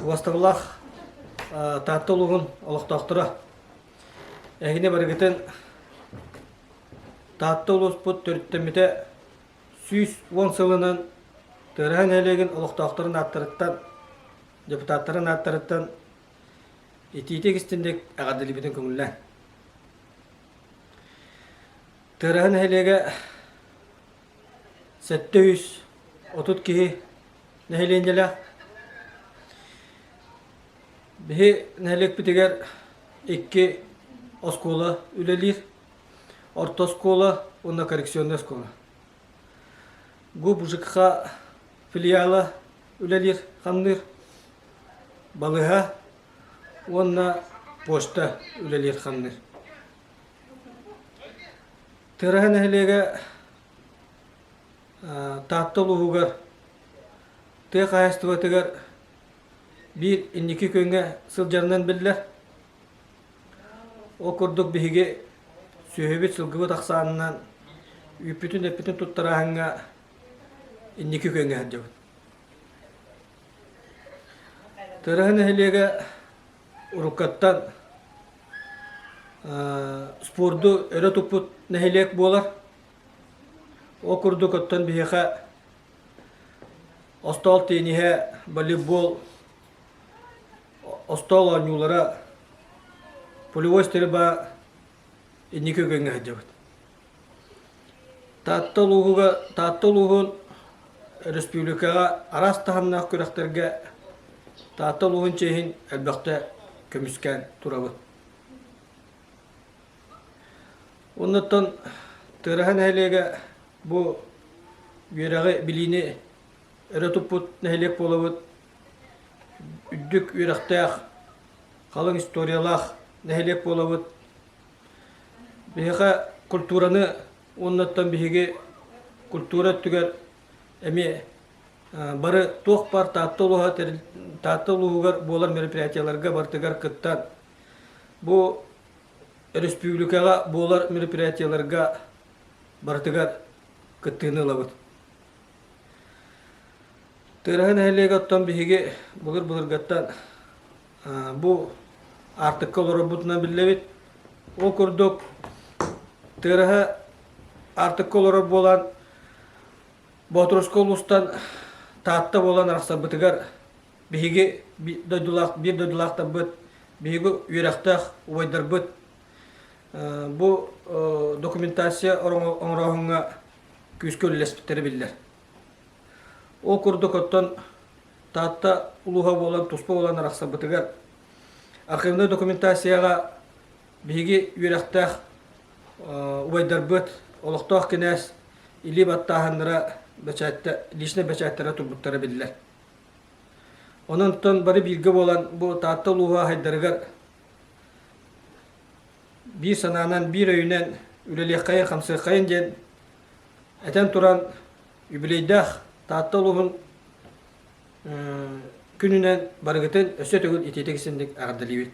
Убастабыллаах Таатта улууһун олохтоохторо, эһигини барыгытын Таатта улууспут төрүттэммитэ 110 сылынан Тыараһа нэһилиэгин олохтоохторун ааттарыттан, депутаттарын ааттарыттан итиитик истинник эҕэрдэлиибитин көҥүллээн. Тыараһа нэһилиэгэ 730 киһи нэһилиэнньэлээх. Биһи нэһилиэкпитигэр икки оскуола үлэлиир. Орто оскуола уонна коррекционнай оскуола. ГУП ЖКХ филиала үлэлиир, хамныыр. Балыыһа уонна почта үлэлиир, хамныыр. Тыараһа нэһилиэгэ Таатта улууһугар тыа хаһаайыстыбатыгар биир инники күөҥҥэ сылдьарынан биллэр. Ол курдук биһиги сүөһүбүт, сылгыбыт ахсаанынан үүппүтүн-эппитин туттарааһыҥҥа инники күөҥҥэ сылдьабыт. Тыараһа нэһилиэгэ уруккаттан спорду өрө туппут нэһилиэк буолар. Ол курдук оттон биһиэхэ остоол тиэниһэ, волейбол, остоол оонньуулара, пулевой стрельба инники күөҥҥэ сылдьабыт. Таатта улууһугар Таатта улууһун республикаҕа араас таһымнаах күрэхтэргэ Таатта улууһун чиэһин элбэхтэ көмүскээн турабыт. Оннуттан Тыараһа нэһилиэгэ бу үөрэҕи, билиини өрө туппут нэһилиэк буолабыт. Үрдүк үөрэхтээх, халыҥ историялаах нэһилиэк буолабыт. Биһиэхэ культураны уоннаттан биһиги культура өттүгэр эмиэ бары туох баар Таатта улууһа Таатта улууһугар буолар мероприятиеларга барытыгар кыттан бу өрөспүүбүлүкэҕэ буолар мероприятиеларга барытыгар кыттыыны ылабыт. Тыараһа нэһилиэгэ оттон биһиги былыр-былыргаттан бу аартыкка олорорбутунан биллэбит. Ол курдук Тыараһа аартыкка олорор буолан Боотуруску улуустан Таатта буолан арахсарбытыгар биһиги дойдулаах биир дойдулаахтарбыт, биһиги үөрэхтээх убайдарбыт бу документация оҥорооһуҥҥа күүскэ үлэлэспиттэрэ биллэр. Ол курдук оттон Таатта улууһа буолан туспа буолан арахсарбытыгар архивнай документацияҕа биһиги үөрэхтээх убайдарбыт, олохтоох кинээс илии баттааһыннара бэчээттэ, личнэй бэчээттэрэ турбуттара биллэр. Онон бары бииргэ буолан бу Таатта улууһа аһайдарыгар биир санаанан, биир өйүнэн үлэлиэххэйин, хамсыаххайын диэн этэн туран юбилейдаах Таатта улууһун күнүнэн барыгытын өссө төгүл итиитик-исинник эҕэрдэлиибит.